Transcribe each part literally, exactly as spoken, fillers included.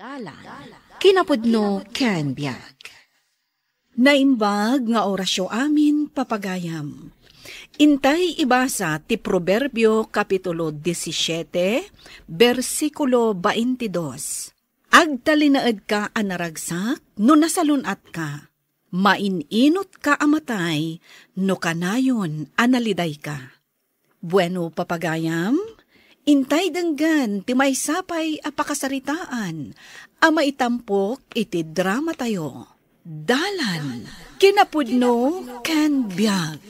Dalan, kinapudno ken biag. Naimbag nga orasyo amin, papagayam. Intay ibasa ti Proverbio, Kapitulo disisiete, bersikulo baintidos. Agtalinaedka a naragsak no nasalun-atka. Main-inutka a matay no kanayon a nalidayka. Bueno, papagayam, intay denggen ti maysa pay a pakasaritaan a maitampok iti dramatayo. Dalan, kinapudno, ken biag.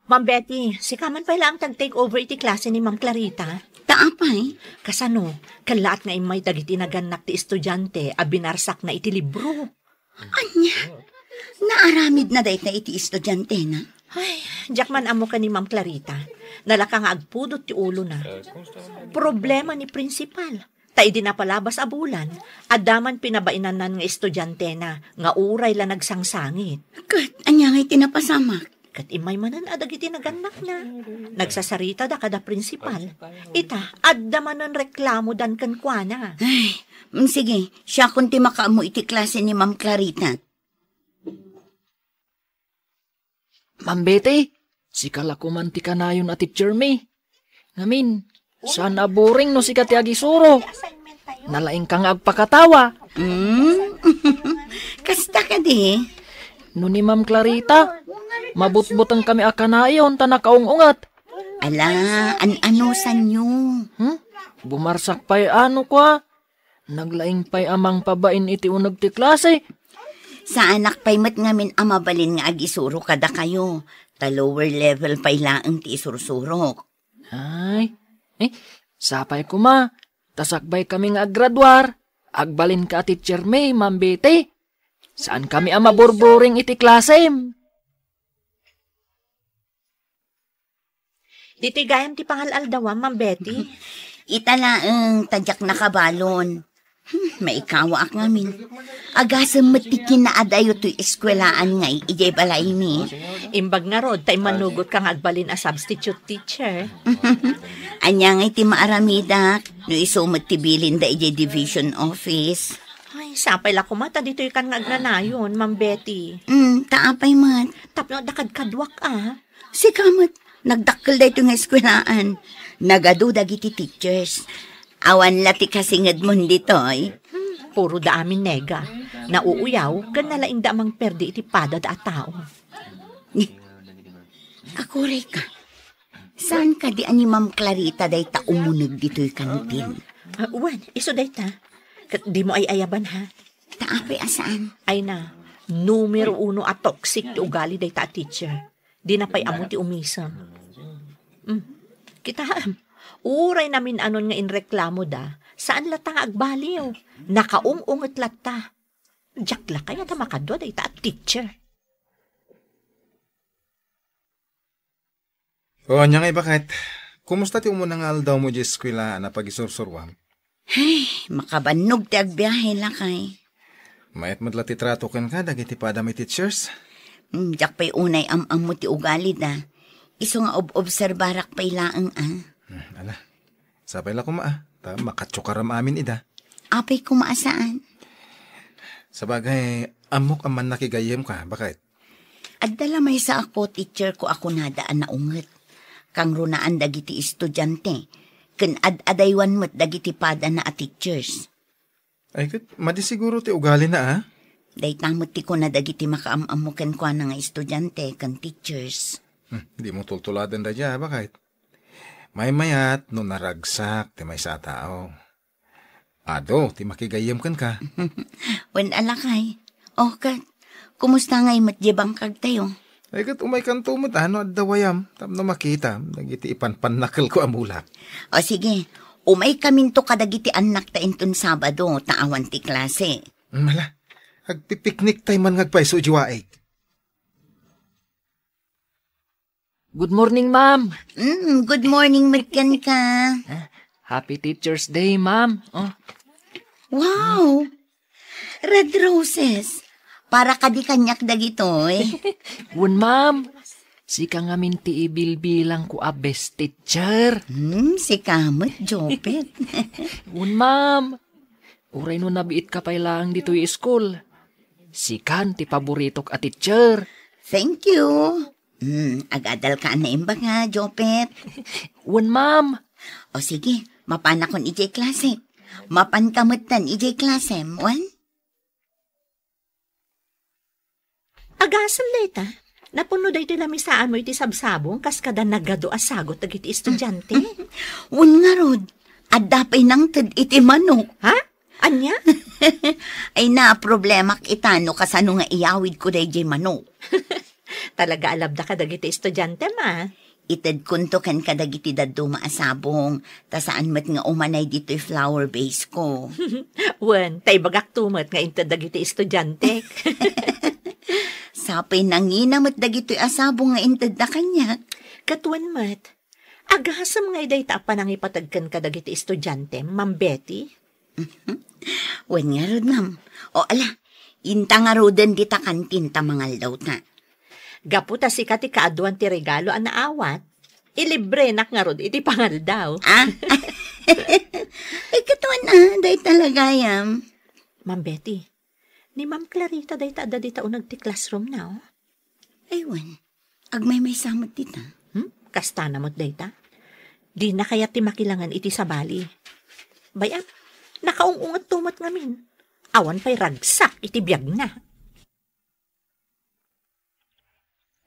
Ma'am Betty, sika man pay laeng ti ag-take over iti klase ni Ma'am Clarita. Ta apay? Kasano? Kallaat nga immay dagiti nagannak ti estudiante a binarsakna iti libro. Ania? Naaramidna dayta iti estudiantena? Ay, diak man ammo ken ni Ma'am Clarita. Nalaka nga agpudot ti ulona. Problema ni principal. Ta idi napalabas a bulan, adda man pinabainanna nga estudiantena nga uray la nagsangsangit. Ket ania ngay ti napasamak? Ket immay manen a dagiti nagannakna. Nagsasaritada kada principal. Ita, adda manen reklamodan kenkuana. Ay, mm, sige, siakon ti makaammo iti klase ni Ma'am Clarita. Ma'am Betty, sika la koman ti kanayon a teacher mi. Ngamin, saan a boring no sika ti agisuro. Nalaingka nga agpakatawa. Hmm? Kasta kadi? No ni Ma'am Clarita, mabutbuteng kami a kanayon ta nakaung-unget. Ala, an-anusanyo? Hmm? Bumarsak pay ano kwa? Naglaing pay a mangpabain iti uneg ti klase. Saanak pay met ngamin a mabalin nga agisuro kadakayo, ta lower level pay laeng ti isursurok. Ay, eh, sapay koma, ta sakbay kami nga aggraduar, agbalinka a teacher mi, Ma'am Betty. Saan kami a maburburing iti klasem. Ditoy gayam ti pangal-aldawam, Ma'am Betty. Ita laeng, ta diak nakabalon. Hmm, maikawaak ngamin. Agasem met ti kinaadayo toy eskuelaan ngay idiay balaymi. Imbag ngarud, ta immanugot ka nga agbalin a substitute teacher. Ania ngay ti maaramidak? No isu met ti bilinda idiay division office. Ay, sapay la koma ta ditoy kan nga agnanayon, Ma'am Betty. Hmm, ta apay met? Tapno adda kadkaduak, a. Sika met, nagdakkel daytoy nga eskuelaan. Nagadu dagiti teachers. Awan la ti kasingedmon ditoy. Hmm, puro da amin nega. Nauuyaw, ken nalaingda a mangperdi iti padada a tao. Ni, aguray ka. Saan kadi a ni Ma'am Clarita dayta umuneg ditoy kantin? Ah, wen, isu dayta. Ket dimo ay-ayaban, ha? Ta apay a saan? Ay na, numero uno a toxic ti ugali dayta a teacher. Dina pay ammo ti umisem. Mm. Kitaem, uray namin-anon nga inreklamoda, saan latta nga agbaliw. Nakaung-unget latta. Diak la kayat a makadua dayta a teacher. O, ania ngay, baket? Kumusta ti umuna nga aldawmo idiay eskuela a napagisursuro? Ay, makabannog ti agbiahe, lakay. Mayat met la ti trato kenka dagiti pada mi teachers? Mm, diak pay unay am-ammo ti ugalida. Isu nga ob-obserbarak pay laeng, a. Hmm, ala. Sapay la koma, a. Ta makatsukaram amin ida. Apay koma a saan? Sabagay, ammok a mannakigayemka, baket. Adda la maysa a co-teacher ko a kunada a naunget. Kangrunaan dagiti estudiante, ken ad-adaywan met dagiti padana a teachers. Ay, ket madi siguro ti ugalina, a? Dayta met ti kuna dagiti makaam-ammo kenkuana nga estudiante ken teachers. Hmm, dimo tultuladen daydiay, a, baket. Maymayat no naragsak ti maysa a tao. Adu ti makigayyem kenka. Wen a lakay. O, ket, kumusta ngay met diay bangkagtayo? Ay, ket umaykanto met, a, no adda wayam, tapno makitam dagiti ipanpannakelko a mulak. O, sige. Umaykaminto kadagiti annakta inton Sabado, ta awan ti klase. Mala, agpipikniktay man nga agpayso idiay waig. Good morning, ma'am. Mm, good morning met kenka. Ah, happy Teacher's Day, ma'am. O. Wow! Red roses. Para kadi kaniak dagitoy. Wen, ma'am. Sika ngamin ti ibilbilangko a best teacher. Hmm, sika met, Jopet. Wen, ma'am. Uray no nabiitka pay laeng ditoy school. Sikan ti paboritok a teacher. Thank you. Hmm, agadalka a naimbag, ha, Jopet? Wen, ma'am. O sige, mapanakon idiay klase. Mapanka metten idiay klasem, wen? Agasem dayta, napuno daytoy lamisaanmo iti sabsabong kas kada nagadu a sagot dagiti estudiante. Wen ngarud, adda pay nangted iti manok. Ha? Ania? Ay na, problemak ita no kasano nga iyawidko daydiay manok. Talaga a labda kadagiti estudiante, ma. Itedkonto ken kadagiti dadduma a sabong, ta saan met nga umanay ditoy flower vase ko. Wen, ta ibagakto met nga inted dagiti estudiantek. Sapay nangina met dagitoy a sabong nga intedda kaniak. Ket wen met, agasem nga dayta a panangipateg ken kadagiti estudiante, Ma'am Betty? Wen ngarud, ma'am. O, ala, inta ngaruden dita kantin ta mangaldawta. Gapu ta sika ti kaaduan ti regalo a naawat, ilibrenak ngarud iti pangaldaw. Ah? Ay, katuan, ah, dayta la gayam. Ma'am Betty, ni Ma'am Clarita dayta adda dita uneg ti classroom na, oh. Ay, wen. Agmaymaysa met dita. Hmm? Kastana met dayta. Dina kayat ti makilangen iti sabali. Bay-am, nakaung-ungetto met ngamin. Awan pay ragsak iti biagna.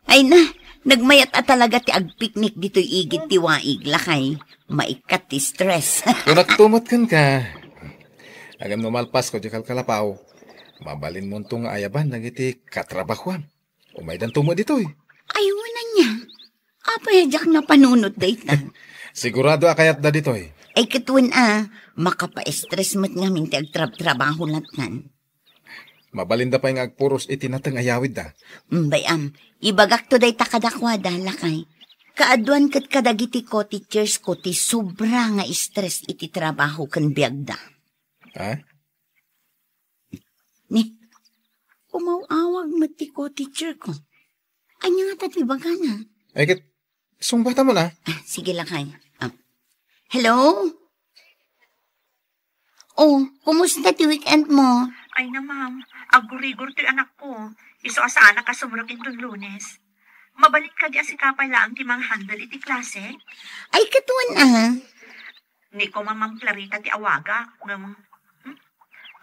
Ay na, nagmayat a talaga ti agpiknik ditoy igid ti waig, lakay. Maikkat ti stress. Kunakto met kenka. Ngem no malpasko diay kalkalapaw, mabalinmonto nga ayaban dagiti katrabahoam. Umaydanto met ditoy. Ay, wen ania. Apay a diak napanunot dayta? Sigurado a kayatda ditoy. Ay, ket wen a, makapa-stress met ngamin ti agtrabtrabaho lattan. Mabalinda pay nga agpuros iti nateng a yawidda. Mm, bay-am, ibagakto dayta kadakuada, lakay. Kaaduan ket kadagiti co-teachers ko ti sobra nga stress iti trabaho ken biagda. Ha? Ni, umaw-awag met ti co-teacher ko. Ania ngata ti ibagana? Ay, ket, sungbatamon, a. Ah, sige, lakay. Ah. Hello? Oh, kumusta ti weekend mo? Ay na, ma'am. Agurigor toy anak ko. Isu a saanak a sumrek inton Lunes. Mabalin kadi a sika pay laeng ti manghandle iti klase? Ay, katuan, ah. Ni ko, Ma'am Clarita ti awagak, ngem, hmm?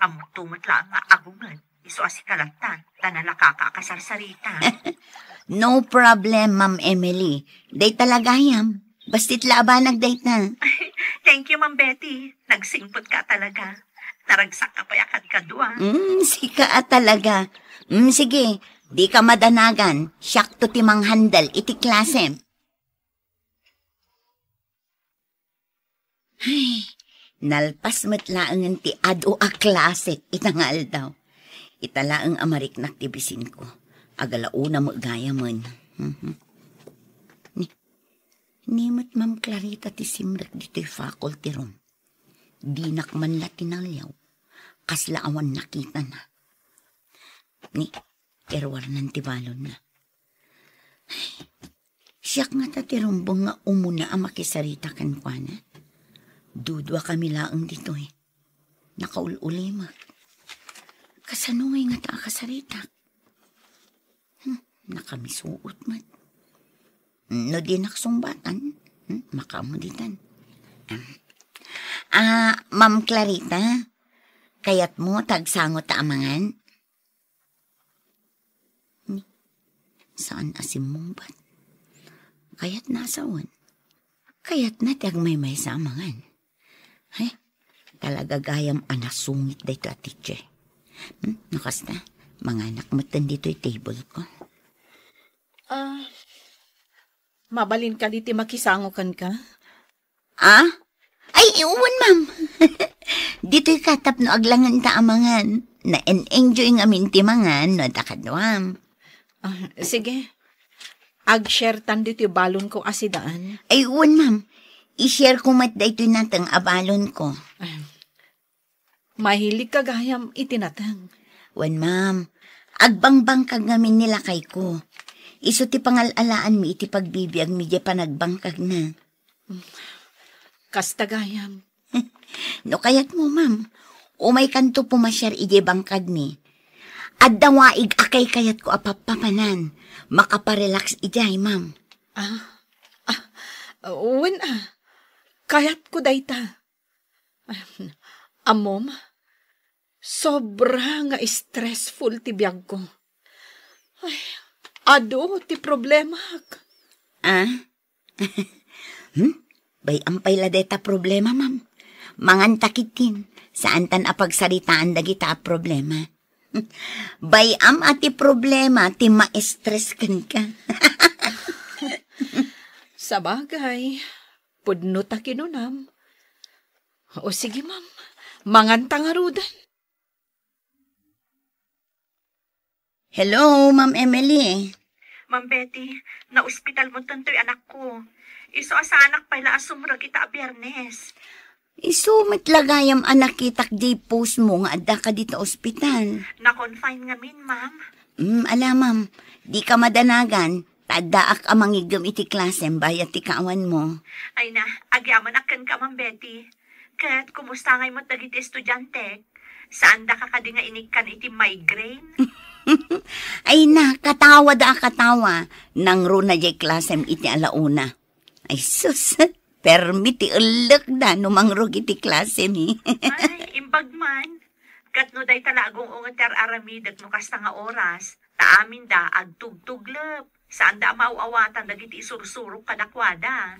Ammok met laeng nga agunget. Isu a sika lattan, ta nalakaka a kasarsarita. No problem, Ma'am Emily. Dayta la gayam. Bastit la a banag dayta. Thank you, Ma'am Betty. Nagsingpet ka talaga. Naragsak ka pay a kadkadua. Mm, sika a talaga. Mm, sige, di ka madanagan. Siakto ti manghandle iti klasem. Ay, nalpas met laengen ti adu a klasek ita nga aldaw. Ita laeng a mariknak ti bisinko. Agalauna met gayamen. Mhm. Ni, ni met Ma'am Clarita ti simrek ditoy faculty room. Dinak man la tinaliaw. Kasla awan nakitana. Ni, iruarnan ti balonna. Siak ngata ti rumbeng nga umuna a makisarita kenkuana. Duduakami laeng ditoy. Nakaul-ulimek. Kasano ngay ngata a kasaritak? Hmm, nakamisuot met. No dinak sungbatan, hmm, makaammo ditan. Ah, Ma'am Clarita, kayatmo ta agsango ta amangan? Ni, saan a simmungbat. Kayatna a sawen. Kayatna ti agmaymaysa a mangan. Ay, talaga gayam a nasungit daytoy a teacher. Hmm, no kasta, manganak metten ditoy table ko. Ah, mabalin kadi ti makisango kenka? Ah? Ay, wen, ma'am. Ditoy ka tapno aglangenta a mangan. Na-enjoy ngamin ti mangan no adda kaduam. Ah, sige. Ag-share tan ditoy balon ko a sidaan. Ay, wen, ma'am. I-share ko met daytoy nateng a balon ko. Ah. Mahilig ka gayam iti nateng. Wen, ma'am. Agbangbangkag ngamin ni lakay ko. Isu ti pangal-alaanmi iti pagbibiagmi diay panagbangkagna. Kasta gayam. No kayatmo, ma'am, Umaykanto pumasiar idiay bangkagmi. Adda waig a kaykayatko a pappapanan. Makaparelax idiay, ma'am. Ah, ah, wen, ah. Kayatko dayta. Ammom, sobra nga stressful ti biagko. Ay, adu ti problemak. Ah? Hmm? Bay-am pay la dayta problema, ma'am. Manganta ketdin. Saantan a pagsaritaan dagita a problema. Bay-am a ti problema ti ma-stress kenka. Sabagay, pudno ta kinunam. O sige, ma'am. Manganta ngaruden. Hello, Ma'am Emily. Ma'am Betty, naospital metten toy anakko. Isu a saanak pay la a sumrek ita a Biyernes. Isu met la gayam a nakitak diay post mo nga adda ka dita ospital. Na-confine ngamin, ma'am. Mm, ala, ma'am. Dika madanagan. Ta addaak a mangiggem iti klasem bayat ti kaawanmo. Ay na, agyamanak kenka, Ma'am Betty. Ket kumusta ngay met dagiti estudiantek? Saandaka kadi nga inikkan iti migraine? Ay na, katawada a katawa. Nangruna diay klasem iti ala una. Ay sus, permi ti ellekda no mangrog iti klasemi. Ay, imbag man. Ket no dayta la agung-unget ti ar-aramidek no kasta nga oras, ta aminda agtugtuglep. Saanda a maaw-awatan dagiti isursurok kadakuada.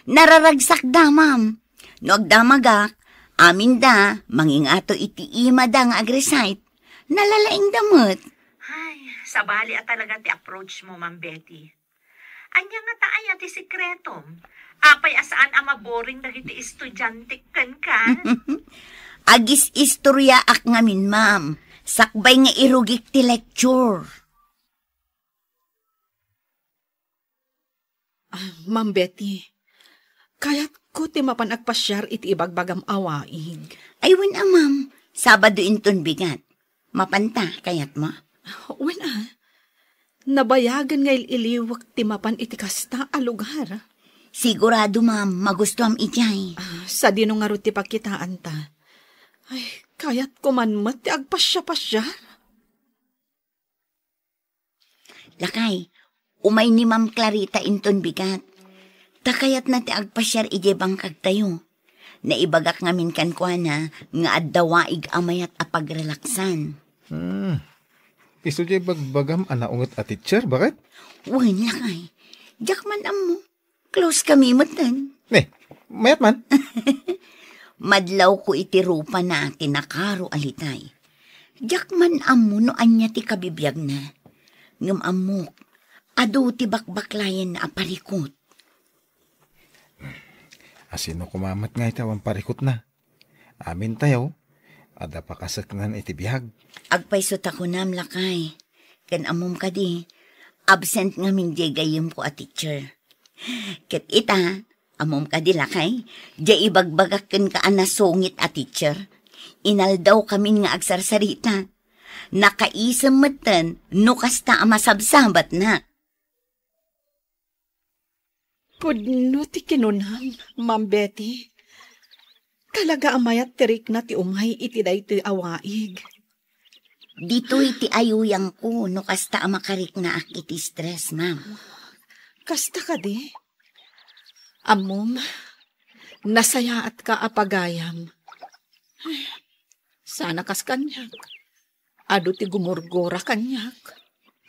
Nararagsakda, ma'am. No agdamagak, aminda, mangingato iti imada nga ag-recite. Nalalaingda met. Ay, sabali a talaga ti approach mo, Ma'am Betty. Ania ngata aya ti sekretom? Apay a saan a maboring dagiti estudiantek kenka? Agis-istoryaak ngamin, ma'am. Sakbay nga irugik ti lecture. Ah, Ma'am Betty, kayatko ti mapan agpasiar iti ibagbagam a waig. Ay, wen a, ma'am. Sabado inton bigat. Mapanta, kayatmo? Wen a. Nabayagen nga il-iliwek ti mapan iti kasta a lugar. Sigurado, ma'am, magustuam idiay. Ah, sadino ngarud ti pagkitaanta? Ay, kayatko man met ti agpasiapasiar. Lakay, umay ni Ma'am Clarita inton bigat. Ta kayatna ti agpasiar idiay bangkagtayo. Naibagak ngamin kenkuana nga adda waig a mayat a pagrelaksan. Hmm. Isu diay bagbagam a naunget a teacher, baket? Wen, lakay. Diak man ammo. Close kami metten. Ne, mayat man. Madlawko iti rupana ti nakaro a litay. Diak man ammo no ania ti kabibiagna. Ngem ammok, adu ti bakbaklayanna a parikut. Asino koma met ngay ti awan parikutna? Amintayo, adda pakaseknan iti biag. Agpayso ta kunam, lakay. Ken ammom kadi, absent ngamin diay gayyemko a teacher. Ket ita, ammom kadi, lakay, diay ibagbagak kenka a nasungit a teacher. Inaldaw kamin nga agsarsarita. Nakaisem metten no kasta a masabsabatna. Pudno ti kinunam, Ma'am Betty. Talaga a mayat ti rikna ti umay iti daytoy a waig. Ditoy ti ayuyangko no kasta a makariknaak iti stress, ma'am. Kasta kadi? Ammom, nasayaatka a pagayam. Ay, sana kas kaniak. Adu ti gumurgura kaniak.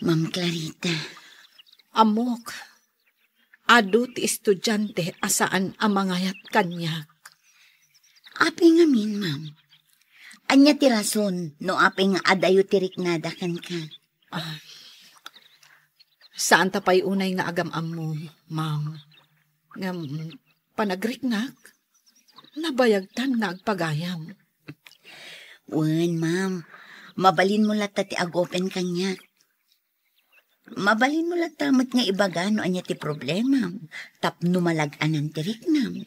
Ma'am Clarita. Ammok, adu ti estudiante a saan a mangayat kaniak. Apay ngamin, ma'am? Ania ti rason no apay nga adayo ti riknada kenka? Ah, saan ta pay unay nga agam-ammo, ma'am. Ngem panagriknak, nabayagtan nga agpagayam. Wen, ma'am. Mabalinmo latta ti agopen kaniak. Mabalinmo latta met nga ibaga no ania ti problemam tapno malag-anan ti riknam.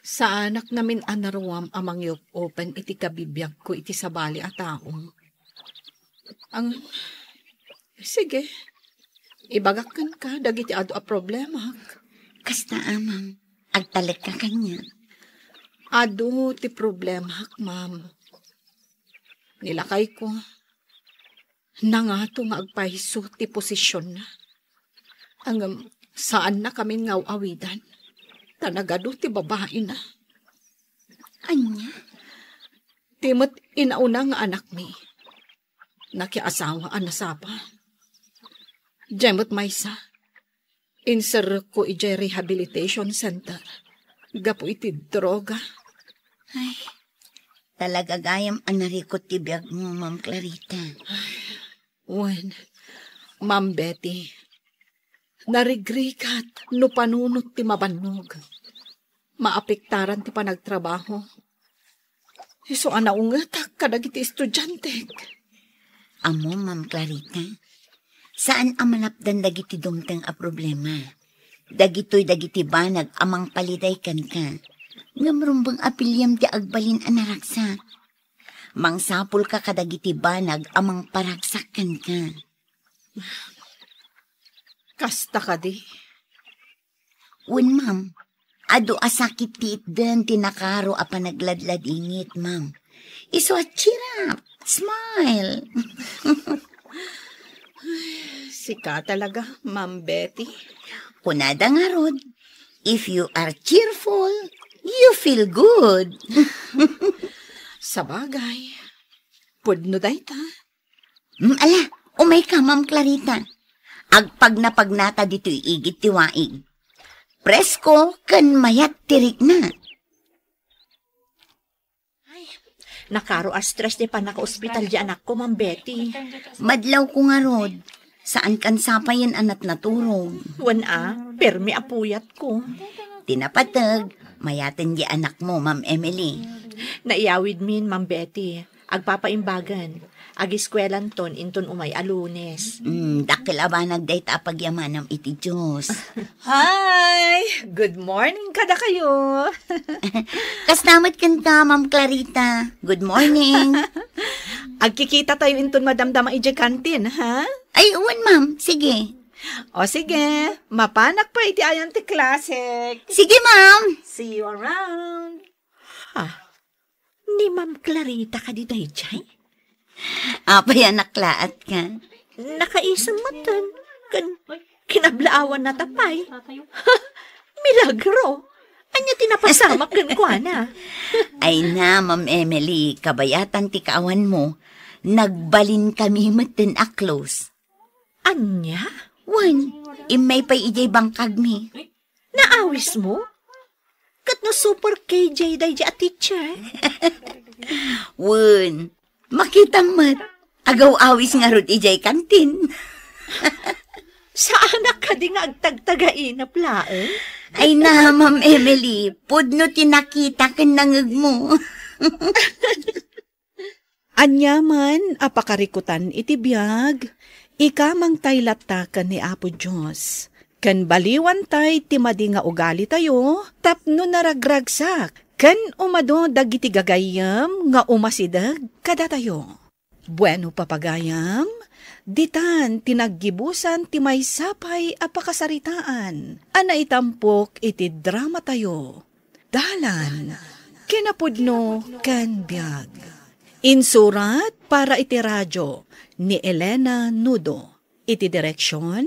Saanak ngamin a naruam a mangyop-open iti kabibiagko iti sabali a tao. Ang, sige, ibagak kenka dagiti adu a problemak. Kasta, ma'am. Agtalekka kaniak. Adu ti problemak, ma'am. Ni lakayko, nangato nga agpayso ti posisionna. Ngem saannakamin nga aw-awidan, ta nagadu ti babaina. Ania? Ti met inauna nga anakmi, nakiasawa a nasapa. Diay met maysa, inserrekko idiay rehabilitation center gapu iti droga. Ay, talaga gayam a narikot ti biagmo, Ma'am Clarita. Wen, Ma'am Betty, narigrigat no panunot ti mabannog. Maapektaran ti panagtrabaho. Isu a naungetak kadagiti estudiantek. Ammo, Ma'am Clarita, saan a malapdan dagiti dumteng a problema. Dagitoy dagiti banag a mangpaliday kenka. Ngem rumbeng a piliem ti agbalin a naragsak. Mangsapulka kadagiti banag a mangparagsak kenka. Kasta kadi? Wen, ma'am. Adu a sakit ti itden ti nakaro a panagladladingit, ma'am. Isu a cheer up, smile. Sika talaga, Ma'am Betty. Kunada ngarud, "If you are cheerful, you feel good." Sabagay, pudno dayta. Mm, ala, umayka, Ma'am Clarita. Agpagnapagnata ditoy igid ti waig. Presko ken mayat ti rikna. Ay, nakaro a stress ti pannakaospital ti anakko, Ma'am Betty. Madlawko ngarud, saan kan sapayen a natnaturog. Wen a, permi a puyatko. Ti napateg, mayaten ti anakmo, Ma'am Emily. Naiyawidmin, Ma'am Betty. Agpapaimbagen. Agiskuelanton inton umay a Lunes. Mm, dakkel a banag dayta a pagyamanam iti Dios. Hi! Good morning kadakayo. Kasta met kenka, Ma'am Clarita. Good morning. Agkikitatayo inton madamdama idiay kantin, ha? Ay, wen, ma'am. Sige. O sige, mapanak pay iti ayan ti klasek. Sige, ma'am. See you around. Ha? Ni Ma'am Clarita kadi daydiay? Apay a naklaatka? Nakaisem metten ken kinablaawan nata pay. Milagro! Ania ti napasamak kenkuana? Ay na, Ma'am Emily, kabayatan ti kaawanmo, nagbalinkami metten a close. Ania? Wen, immay pay idiay bangkagmi. Naawismo? Ket no super K J daydiay a teacher? Wen, makitam met. Agaw-awis ngarud idiay kantin. Saanak kadi nga agtagtagainep laeng? Ay na, Ma'am Emily, pudno ti nakita ken nangegmo. Aniaman a pakarikutan iti biag, ikamangtay latta ken ni Apo Dios. Ken baliwantay ti madi nga ugalitayo tapno naragragsak ken umado dagiti gagayyem nga umasideg kadatayo. Bueno, papagayam, ditan ti naggibusan ti maysa pay a pakasaritaan a naitampok iti dramatayo. Dalan, kinapudno ken biag. Insurat para iti radio ni Elena Nudo. Iti direksyon,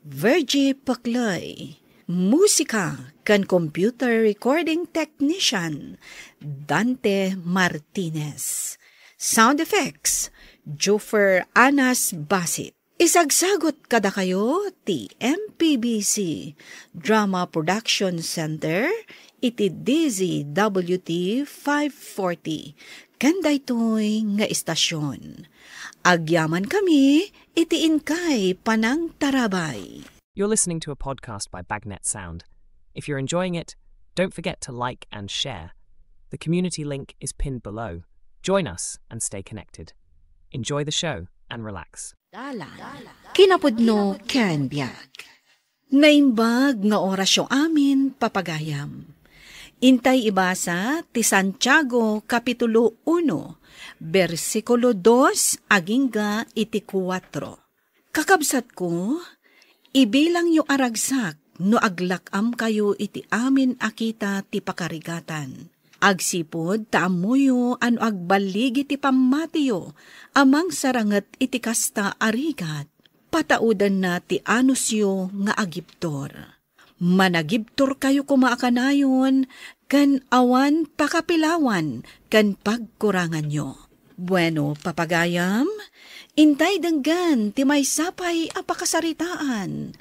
Virgie Paclay. Musika ken computer recording technician, Dante Martinez. Sound effects, Joffer Anas Basit. Isagsagut kadakayo ti M P B C Drama Production Center iti D Z W T five forty, ken daytoy nga istasyon. Agyamankami iti inkay panangtarabay. You're listening to a podcast by Bagnet Sound. If you're enjoying it, don't forget to like and share. The community link is pinned below. Join us and stay connected. Enjoy the show and relax. Dalan, kinapudno ken biag. Naimbag nga orasyo amin, papagayam. Intay ibasa ti Santiago Kapitulo uno, bersikulo dos agingga iti kuatro. Kakabsatko, ibilangyo a ragsak no aglak-amkayo iti amin a kita ti pakarigatan. Agsipud ta ammoyo a no agballigi ti pammatiyo a mangsaranget iti kasta a rigat, pataudenna ti anusyo nga agibtur. Managibturkayo koma a kanayon ken awan pakapilawan ken pagkuranganyo. Bueno, papagayam, intay denggen ti maysa pay a pakasaritaan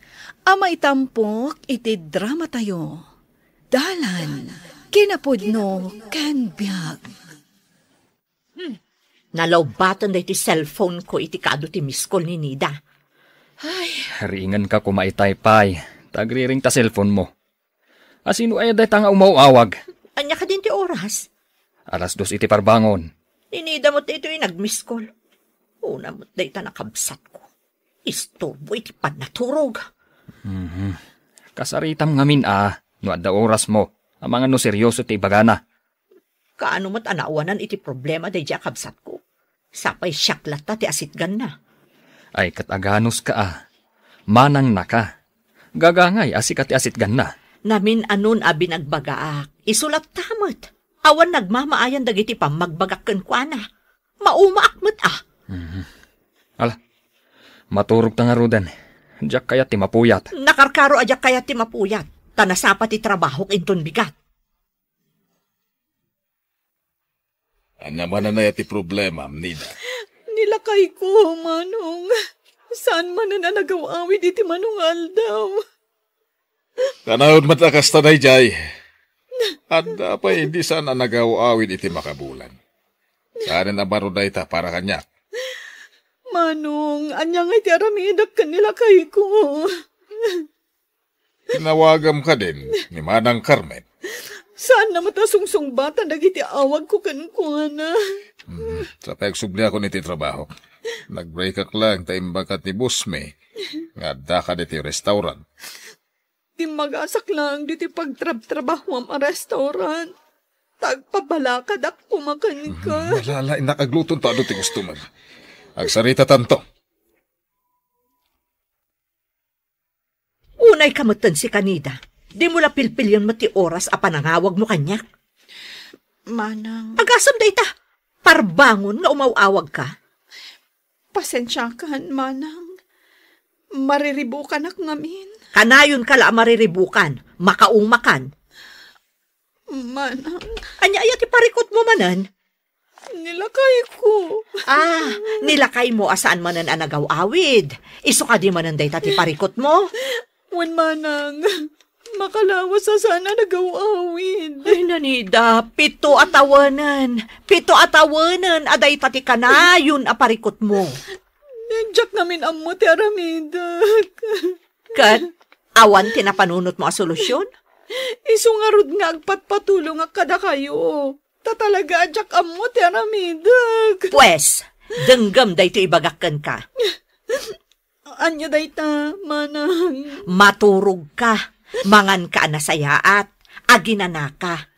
a maitampok iti dramatayo. Dalan, kinapudno, ken biag. Hmm. Nalawbaten daytoy cellphone ko iti kaadu ti miss call ni Nida. Ay. Riingenka koma itay pay, ta agriring ta cellphone mo. Asino aya dayta nga umaw-awag? Ania kadin ti oras? Alas dos iti parbangon. Ni Nida met daytoy nag-miss call. Una met dayta nakabsatko. Isturbo iti pannaturog. Mhm. Kasaritam ngamin a, no adda oras mo, amangan no seryoso ti ibagana. Kaano met a naawanan iti problema daydi a kabsatko? Sapay siak latta ti asitganna. Ay, ket aganuska a. Manangnaka. Gagangay a sika ti asitganna. Namin-anon a binagbagaak, isu latta met. Awan nagmamaayan dagiti pammagbagak kenkuana. Maumaak met a. Mhm. Ala, maturogta ngaruden. Diak kayat ti mapuyat. Nakarkaro a diak kayat ti mapuyat. Ta nasapa ti trabahok inton bigat. Ania manen aya ti problemam, Nida? Ni lakayko, Manong. Saan manen a nagaw-awid iti mano nga aldaw. Kanayon met a kasta daydiay. Adda pay idi saan a nagaw-awid iti makabulan. Saanen a baro dayta para kaniak. Manong, ania ngay ti aramidek ken ni lakayko? Tinawagam kadin ni Manang Carmen. Saanna met a sungsungbatan dagiti awagko kenkuana. Hmm, sapay agsubliakon iti trabaho. Nag-breakak lang ta imbagak ni boss mi nga adda kadi ti restaurant. Timmagasak laeng diti pagtrabtrabahoam a restaurant. Ta agpabalakadak koma kenka. Hmm, ala, ala, innak agluton ta adu ti gusto man. Agsarita tanto. Unay ka metten si Kanida. Dimo la pilpilion met ti oras a panangawagmo kaniak. Manang. Agasem dayta. Parbangon nga umaw-awag ka. Pasensiakan, Manang. Mariribukanak ngamin. Kanayon ka la a mariribukan. Makaumakan. Manang. Ania aya ti parikutmo manen? Nilakayko. Ah, nilakaymo a saan manen a nagaw-awid. Isu kadi manen dayta ti parikutmo? Wen, Manang. Makalawas a saan a nagaw-awid. Ay, Nanida, pito a tawenen. Pito a tawenen a dayta ti kanayon a parikutmo. Diak ngamin ammo ti aramidek. Ket awan ti napanunotmo a solusyon? Isu ngarud nga agpatpatulongak kadakayo. Ta talaga a diak ammo ti aramidek. Pues, denggem daytoy ibagak kenka. Ania dayta, Manang? Maturogka, manganka a nasayaat, aginanaka.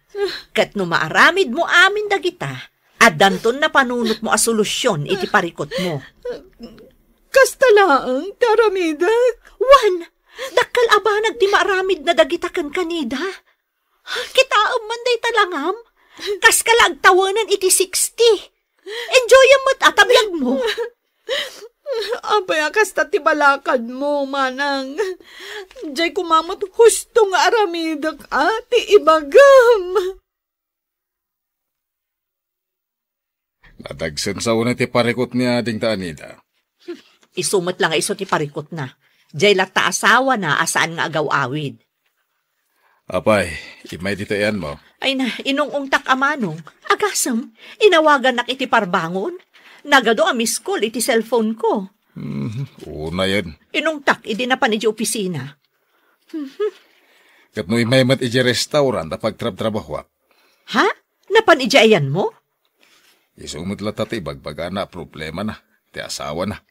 Ket no maaramidmo amin dagita, addanton napanunotmo a solusyon iti parikutmo. Kasta laeng ti aramidek? Wen, dakkel a banag ti maaramidna dagita ken Kanida. Kitaem man dayta langam. Kaska la agtawenen iti sixty. Enjoyem met a ta biagmo. Apay a kasta ti balakadmo, Manang? Diay koma met husto nga aramidek a ti ibagam. Nadagsensa unay ti parikut ni adingta Anida. Isu met la nga isu ti parikutna. Diay latta asawana a saan nga agaw-awid. Apay, immay ditoy ayanmo. Ay na, inung-ungtak a manong. Agasem, inawagannak iti parbangon. Nagadu a miss call iti cellphone ko. Hmm, unayen. Inungtak idi napan iti opisina. Ket no immay met iti restaurant a pagtrabtrabahoak. Ha? Napan iti ayanmo? Isu met latta ti ibagbagana a problemana, ti asawana.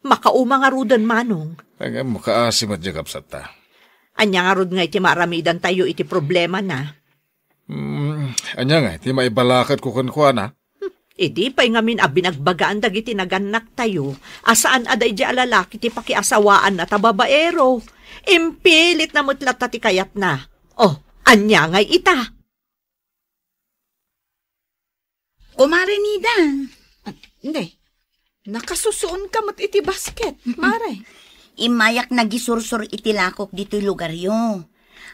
Makauma ngaruden, manong. Ngem kaasi met diay kabsatta. Ania ngarud ngay ti maaramidantayo iti problemana? Hmm, ania ngay ti maibalakadko kenkuana? Hmm, idi pay ngamin a binagbagaan dagiti nagannaktayo a saan a daydi a lalaki ti pakiasawaanna ta babaero. Impilitna met latta ti kayatna. Oh, ania ngay ita? O, Mare Nida. Ah, hindi. Nakasusuon ka met iti basket, Mare. Immayak nagisursor iti lakok ditoy lugaryo.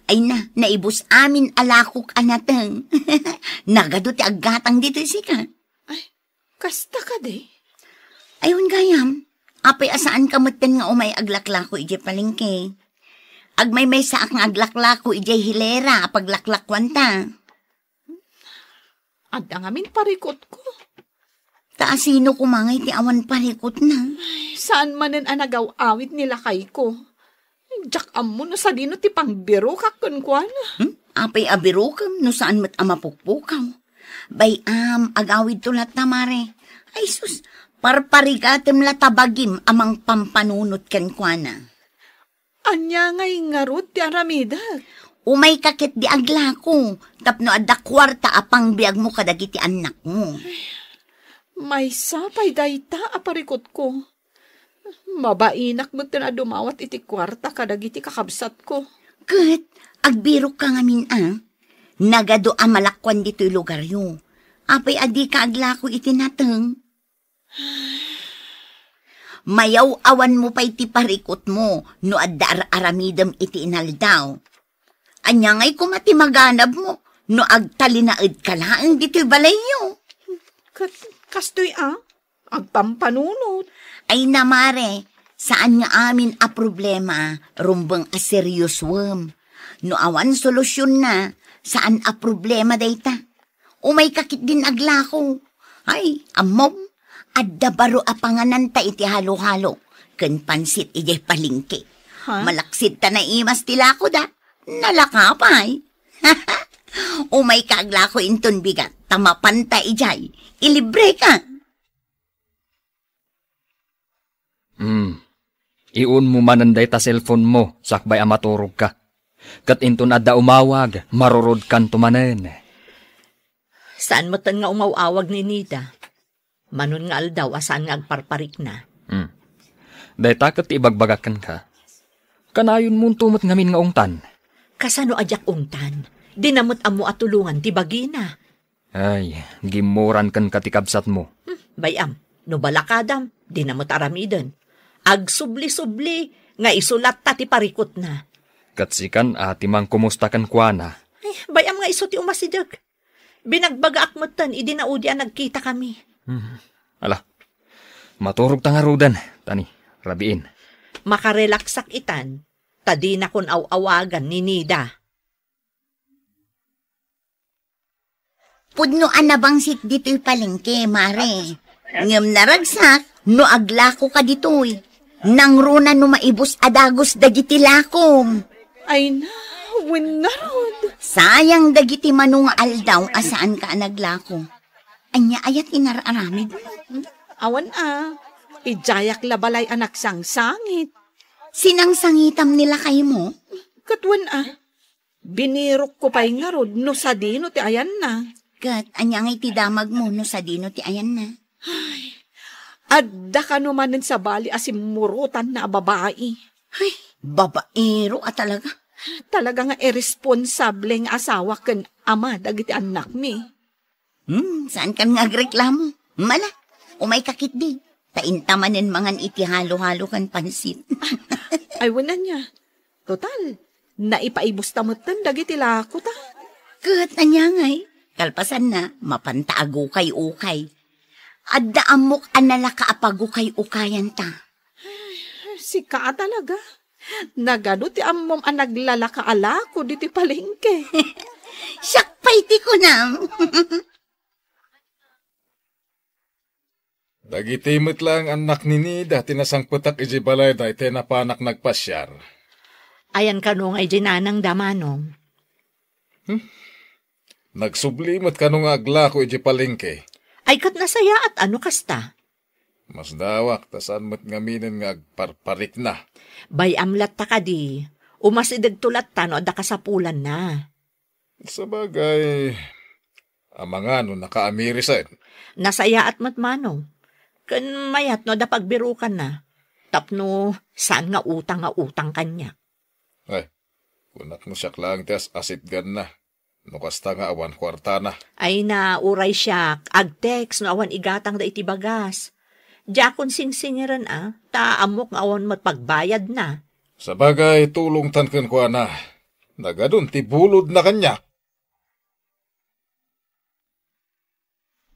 Ay na, naibus amin a lakok a nateng. Nagadu ti aggatang ditoy sika. Ay, kasta kadi? Ay, wen gayam, apay a saan ka metten nga umay aglaklako idiay palengke? Agmaymaysaak nga aglaklako idiay hilera a paglaklakuanta. Adda ngamin parikutko. Ta asino koma ngay ti awan parikutna? Ay, saan manen a nagaw-awid ni lakayko. Diak ammo no sadino ti pangbirokak kenkuana. Hmm? Apay a birokem no saan met a mapukpukaw? Bay-am, agawidto latta, Mare. Ay sus, parparigatem la ta bagim a mangpampanunot kenkuana. Ania ngay ngarud ti aramidek? Umayka ketdi aglako, tapno adda kuarta a pangbiagmo kadagiti annakmo. Maysa pay dayta a parikutko. Mabainak metten a dumawat iti kuarta kadagiti kakabsatko. Ket, agbirokka ngamin a, nagadu a malakuan ditoy lugaryo. Apay a dika aglako iti nateng? Mayaw-awanmo pay ti parikutmo no adda ar-aramidem iti inaldaw. Ania ngay koma ti maganabmo no agtalinaedka laeng ditoy balayyo? Kat-, kastoy a, agpampanunot. Ay na, Mare, saan nga amin a problema, rumbeng a seriosoem. No awan solusionna, saan a problema dayta. Umayka ketdin aglako. Ay, ammom, adda baro a pangananta iti halo-halo ken pansit idiay palengke. Ha? Malaksid ta naimas ti lakoda. Nalaka pay. Umayka aglako inton bigat, ta mapanta idiay. Ilibreka. Hmm. Iunmo manen dayta cellphone-mo sakbay a maturogka. Ket inton adda umawag, marurodkanto manen. Saan metten nga umaw-awag ni Nida. Manon nga aldaw a saan nga agparparikna. Hmm. Dayta ket ti ibagbagak kenka. Kanayonmonto met ngamin nga ungtan. Kasano a diak ungtan? Dina met ammo a tulongan ti bagina. Ay, gimmuran kenka ti kabsatmo. Hmm, bay-am, no balakadam, dina met aramiden. Agsubli-subli nga isu latta ti parikutna. Ket sikan a ti mangkumusta kenkuana. Ay, bay-am nga isu ti umasideg. Binagbagaak metten idi naudi a nagkitakami. Hmm. Ala, maturogta ngaruden, ta ni, rabiin. Makarelaksak itan, ta dinakon aw-awagan ni Nida. Pudno a nabangsit ditoy palengke, Mare. Ngem naragsak no aglakoka ditoy. Nangruna no maibus a dagus dagiti lakom. Ay na, wen ngarud. Sayang dagiti mano nga aldaw a saanka a naglako. Ania aya ti nar-aramidmo? Awan a, idiayak la balay a nagsangsangit. Sinangsangitam ni lakaymo? Ket wen a, binirokko pay ngarud no sadino ti ayanna. Ket ania ngay ti damagmo no sadino ti ayanna? Ay, adda kano manen sabali a simmurotanna a babai. Ay, babaero a talaga. Talaga nga irresponsable nga asawa ken ama dagiti annakmi. Hmm, saankan nga agreklamo? Mala, umayka ketdi. Ta inta manen mangan iti halo-halo ken pansit. Ay, wen ania. Total, naipaibusta metten dagiti lakota. Ket ania ngay? Kalpasanna, mapanta agukay-ukay. Adda ammok a nalaka a pagukay-ukayanta. Sika a talaga. Nagadu ti ammom a naglalaka a lako ditoy palengke. Siak pay ti kunam. Dagiti met laeng annak ni Nida ti nasangpetak idiay balayda iti napanak nagpasiar. Ayan kano nga idiay nanangda, Manong? Hmm? Nagsubli met kano nga aglako idiay palengke? Ay, ket nasayaat a no kasta. Masdawak, ta saan met ngaminen nga agparparikna. Bay-am latta kadi, umasidegto latta no adda kasapulanna. Sabagay, amangan no nakaamirisan. Nasayaat met, Manong. Ken mayat no adda pagbirukanna, tapno saan nga utang nga utang kaniak. Ay, kunak no siak laeng ti as-asitganna. no kasta nga awan kuartana. Ay na, uray siak, ag-text no awan igatangda iti bagas. Diakon singsingiren a, ta ammok nga awan met pagbayadna. Sabagay, tulongtan kenkuana. Nagadun ti bulodna kaniak.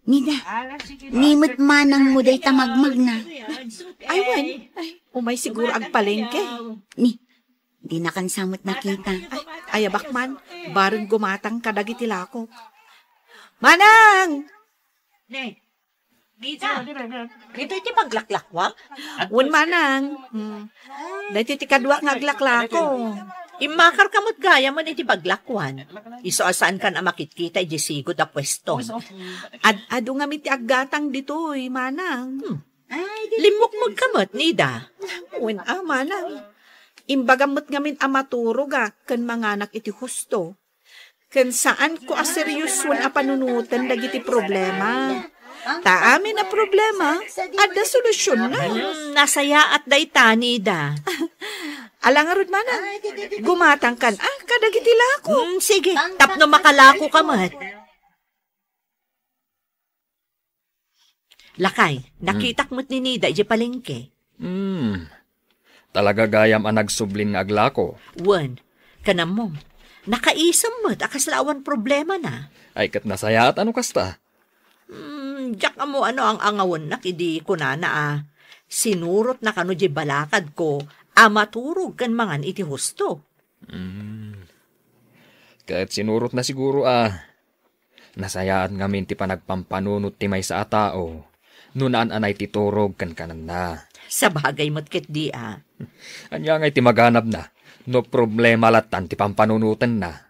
Nida, ni met manangmo dayta magmagna. Ay, wen. Ay, umay siguro agpalengke. Ni, dinakan sa met nakita. Ay, ayabak man, bareng gumatang kadagiti lakok. Manang! Ne, Nida, ditoy ti paglaklakwak? Wen, manang. Hmm. Daytoy ti kaduak nga aglaklako. Immakarka met gayamen iti paglakwan. Isu a saankan a makitkita iti sigud a puesto. Ad-adu ngamin ti aggatang ditoy, manang. Hmm. Limmukmokka met, Nida. Wen a, manang. Imbagam met ngamin a maturogak ken manganak iti husto. Ken saanko a seriosoen a panunoten dagiti problema. Ta amin a problema, adda solusionna. Hmm, nasayaat dayta, Nida. Ala ngarud, manang. Gumatangkan a kadagiti lako. Hmm, sige, tapno makalakoka met. Lakay, hmm, nakitak met ni Nida idiay palengke. Hmm. Talaga gayam a nagsublin nga aglako. Wen, ken ammom, nakaisem met a kasla awan problemana. Ay, ket nasayaat a no kasta. Hmm, diak ammo no ang-angawennak idi kunana a sinurotna kano diay balakadko a maturog ken mangan iti husto. Hmm. Ket sinurotna siguro a nasayaat ngamin ti panagpampanunot ti maysa a tao no naan-anay ti turog ken kananna. Sabagay met ketdi a. Ania ngay ti maganabna no problema lattan ti pampanunotenna?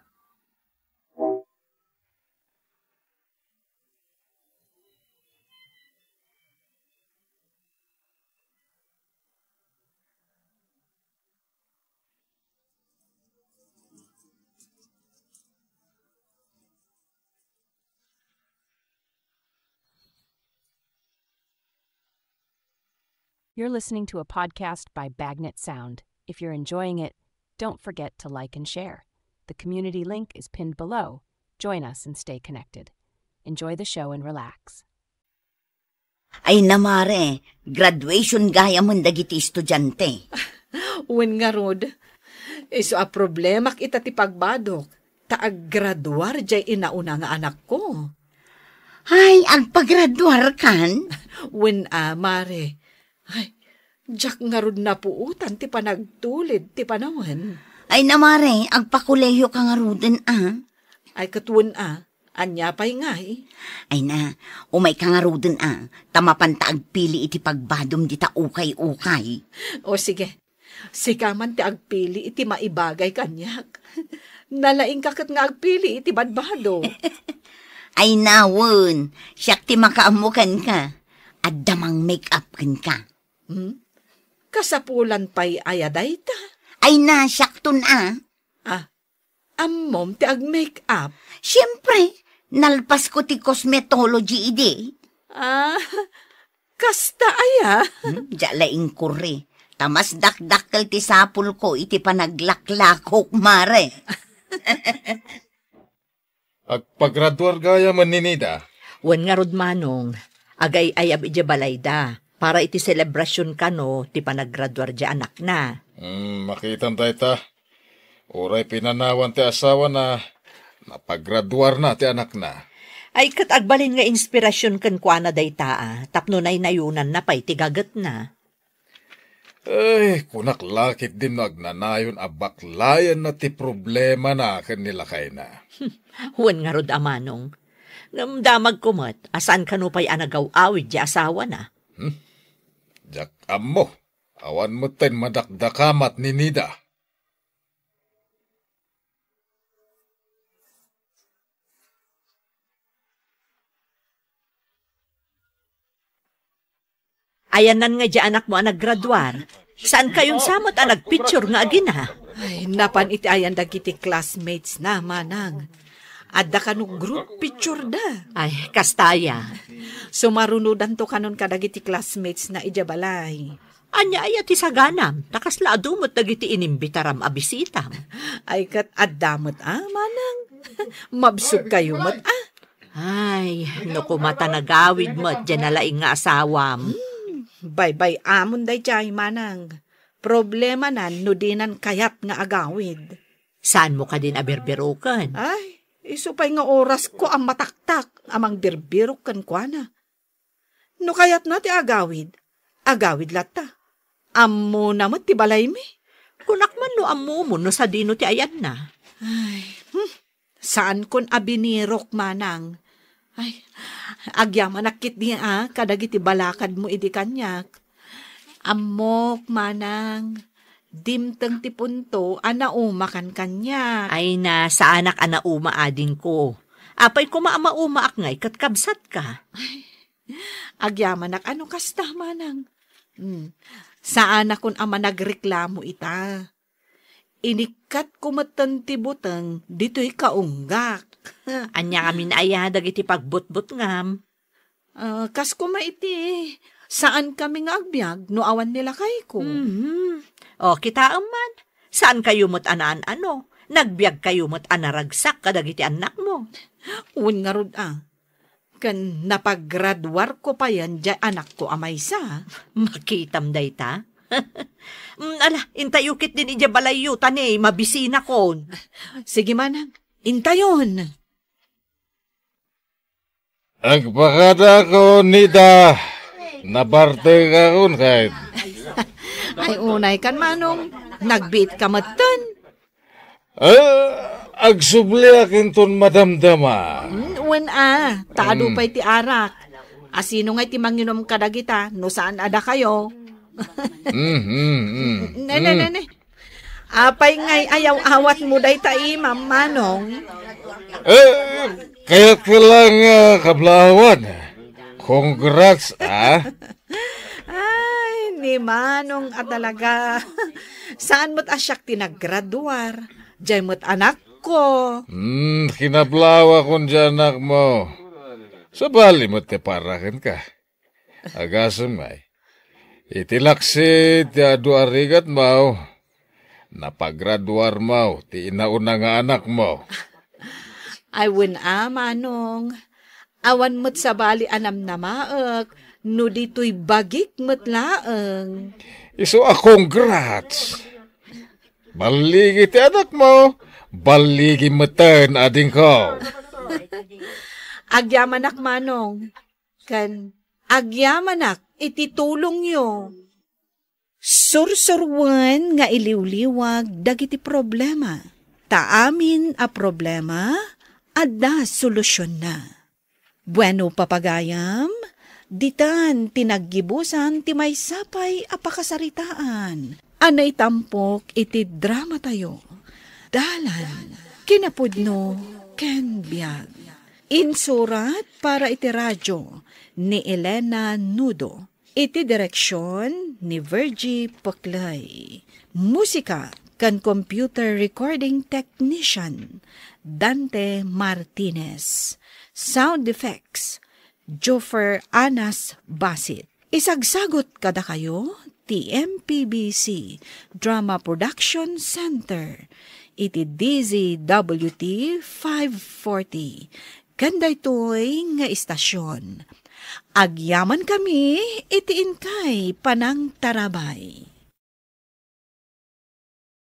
You're listening to a podcast by Bagnet Sound. If you're enjoying it, don't forget to like and share. The community link is pinned below. Join us and stay connected. Enjoy the show and relax. Ay na, mare, graduation gayamen dagiti estudiante. Wen ngarud, isu a problemak ita ti pagbadok, ta aggraduar diay inauna nga anakko. Ay, agpagraduarkan? Wen a, mare. Ay, diak ngarud napuotan ti panagtulid ti panawen. Ay na, mare, agpakolehiyoka ngaruden a. Ay, ket wen a. Ania pay ngay? Ay na, umayka ngaruden a, ta mapanta agpili iti pagbadom dita ukay-ukay. O sige, sika man ti agpili iti maibagay kaniak. Nalaingka ket nga agpili iti badbado. Ay na wen, siak ti makaammo kenka. Adda mang-make up kenka. Hmm? Kasapulan pay aya dayta? Ay na, siakton a. Ah, ammom ti ag-make-up? Siempre, nalpasko ti cosmetology idi. Ah, kasta aya? Hmm, diak la inkurri. Ta mas dakdakkel ti sapulko iti panaglaklakok, mare. Agpagraduar gayamen ni Nida? Wen ngarud, manong, agay-ayab idiay balayda para iti selebrasion kano ti panaggraduar diay anakna. Hmm, makitam dayta. Uray pinanawan ti asawana, napagraduarna ti anakna. Ay, ket agbalin nga inspirasion kenkuana dayta a, tapno naynayonanna pay ti gagetna. Ay, kunak la ketdin no agnanayon a baklayanna ti problemana ken ni lakayna. Wen ngarud a manong. Ngem damagko met a saan kano pay a nagaw-awid diay asawana. Hmm? Diak ammo. Awan metten madakdakamat ni Nida. Ayanna ngay diay anakmo a naggraduar. Saan kayon sa met a nagpicture nga agina? Ay, napan iti ayan dagiti classmates na, manang. Adda kano group picture da. Ay, kasta aya. Sumarunodanto kanon kadagiti classmates na idiay balay. Ania aya ti saganam? Ta kasla adu met dagiti inimbitaram a bisitam. Ay, ket adda met a, manang. Mabsogkayo met, ah. Ay, no kuma ta nagawid met diay nalaing nga asawam. Baybay-amon daydiay, manang. Problemanan no dinan kayat nga agawid. Saanmo kadin a birbiroken? Ay, isu pay nga orasko a mataktak a mangbirbirok kenkuana. No kayatna ti agawid, agawid latta. Ammona met ti balaymi. Kunak man no ammomo no sadino ti ayanna. Ay, hmm. Saankon a binirok, manang. Ay, agyamanak ketdi a kadagiti balakadmo idi kaniak. Ammok, manang, dimteng ti punto a naumakan kaniak. Ay na, saanak a nauma, adingko. Apay koma a maumaak ngay ket kabsatka? Agyamanak a no kasta, manang. Hmm. Saanakon a managreklamo ita. Inikkatko metten ti buteng ditoy kaunggak. Ania ngamin aya dagiti pagbutbutngam? Ah, kas koma iti, saankami nga agbiag no awan ni lakayko. Mhm. O, kitaem man, saankayo met a naan-ano, nagbiagkayo met a naragsak kadagiti annakmo. Wen ngarud a, ken napagraduarko payen diay anakko a maysa. Makitam dayta? Mm, ala, intayo ketdin idiay balayyo, ta ni, mabisinakon. Sige manang, intayon. Agpakadakon ita, nabartekakon ket. Ay, unay kan manong, nagbiit ka metten. Ah, agsubliak inton madamdama. Mm, wen a, ta adu Mm. pay ti arak. Asino ngay ti manginom kadagita no saan a dakayo? Mm, mm, mm. Ne, ne, ne, Mm. ne. Apay ngay ayaw-awatmo dayta, Imam, Manong? Eh, kayat ka lang, ah, kablaawan. Congrats, ah. Ay, ni Manong a talaga. Saan met a siak ti naggraduar? Diay met anakko. Hmm, kinablaawa kon diay anakmo. Sabali met ti para kenka. Agasem ngay. Iti laksi ti adu a rigatmo, napagraduarmo ti inauna nga anakmo. Ay, wen a, Manong. Awan met sabali a namnamaek no ditoy bagik met laeng. Isu a congrats! Balligi ti anakmo, balligi meten adingko. Agyamanak, Manong, ken agyamanak iti tulongyo. Sursurwen nga iliwliwag dagiti problema, ta amin a problema adda solusionna. Bueno, papagayam, ditan ti naggibusan ti maysa pay a pakasaritaan a naitampok iti dramatayo, Dalan, Kinapudno, ken Biag. Insurat para iti radio ni Elena Nudo. Iti direksion ni Virgie Poclay. Musika ken computer recording technician, Dante Martinez. Sound effects, Joffer Anas Basit. Isagsagut kadakayo ti M P B C Drama Production Center iti D Z W T five forty. Ken daytoy nga istasion, agyamankami iti inkay panangtarabay.